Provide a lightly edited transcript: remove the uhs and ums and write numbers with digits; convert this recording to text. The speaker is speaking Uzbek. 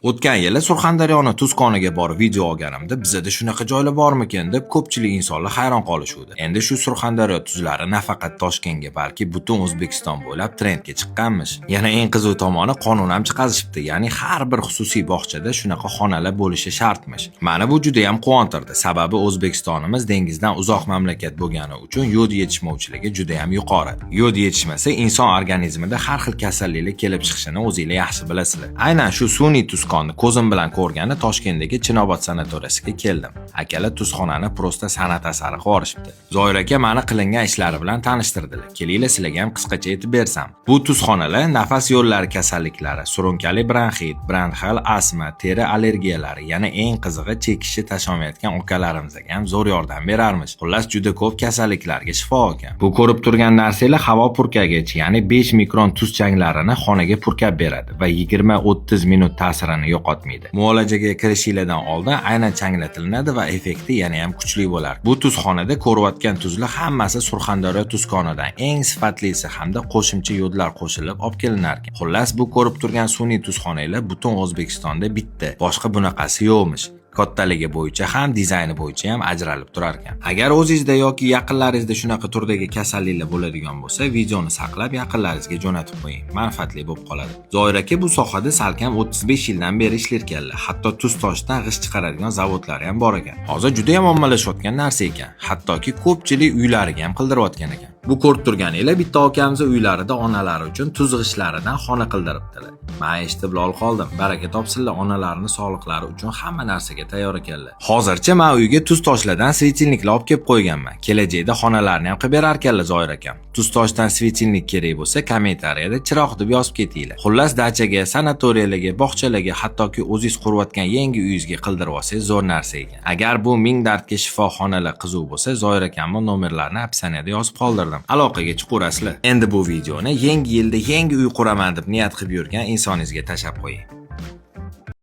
O'tgan yili Surxondaryoni tuz koniga borib video olganimda, bizada shunaqa joylar bormikin deb ko'pchilik insonlar hayron qolishuvdi. Endi shu Surxondaryo tuzlari nafaqat Toshkentga, balki butun O'zbekiston bo'ylab trendga chiqqanmish. Yana eng qiziq tomoni, qonun ham chiqazishibdi, ya'ni har bir xususiy bog'chada shunaqa xonalar bo'lishi shartmish. Mani bu juda ham quvontirdi. Sababi O'zbekistonimiz dengizdan uzoq mamlakat bo'lgani uchun yod yetishmovchiligi juda ham yuqori. Yod yetishmasa, inson organizmida har xil kasalliklar kelib chiqishini o'zinglar yaxshi bilasizlar. Aynan shu sun'iy tuzkonni ko'zim bilan ko'rgani Toshkentdagi Chinobod sanatoriyasiga keldim. Akalar tuzxonani просто san'at asari qilib yuborishibdi. Zoir aka mani qilingan ishlari bilan tanishtirdilar. Kelinglar, sizlarga ham qisqacha aytib bersam. Bu tuzxonalar nafas yo'llari kasalliklari, surunkali bronxit, bronxial astma, teri allergiyalari, yana eng qizig'i, chekishni tashlamayotgan akalarimizga ham zo'r yordam berarmish. Xullas, juda ko'p kasalliklarga shifo ekan. Bu ko'rib turgan narsanglar havo purkagich, ya'ni 5 mikron tuz changlarini xonaga purkab beradi va 20-30 minut ta'sirini yo'qotmaydi. Muolajaga kirishinglardan oldin aynan changlatilinadi va effekti yana ham kuchli bo'lar. Bu tuzxonada ko'rayotgan tuzlar hammasi Surxondaryo tuzkonidan eng sifatlisi hamda qo'shimcha yodlar qo'shilib olib kelinar ekan. Xullas, bu ko'rib turgan sun'iy tuzxonalar butun O'zbekistonda bitta, boshqa bunaqasi yo'qmish. Kattaligi bo'yicha ham, dizayni bo'yicha ham ajralib turar ekan. Agar o'zingizda yoki yaqinlaringizda shunaqa turdagi kasalliklar bo'ladigan bo'lsa, videoni saqlab, yaqinlaringizga jo'natib qo'ying. Manfaatli bo'lib qoladi. Zoir aka bu sohada salkam 35 yildan beri ishlarkanlar. Hatto tuz toshdan g'isht chiqaradigan zavodlari ham bor ekan. Hozir juda ham ommalashayotgan narsa ekan. Hattoki ko'pchilik uylariga ham qildirayotgan ekan. Bu ko'rib turganinglar bitta akamiz uylarida onalari uchun tuz g'ishlaridan xona qildiribdilar. Men eshitib lol qoldim. Baraka topsinlar, onalarini sog'liqlari uchun hamma narsaga tayyor ekanlar. Hozircha men uyga tuz toshlardan светильник lar olib kelib qo'yganman. Kelajakda xonalarni ham qilib berar ekanlar Zoir akam. Tuz toshdan светильник kerak bo'lsa, kommentariyada chiroq deb yozib ketinglar. Xullas, dachaga, sanatoriyalarga, bog'chalarga, hattoki o'zingiz qurayotgan yangi uyingizga qildirib olsangiz, zo'r narsa ekan. Agar bu ming dardga shifo xonalar qiziq bo'lsa, Zoir akamning nomerlarini описание da yozib qoldirdim. Aloqaga chiqaverasizlar. Endi bu videoni yangi yilda yangi uy quraman deb niyat qilib yurgan insoningizga tashlab qo'ying.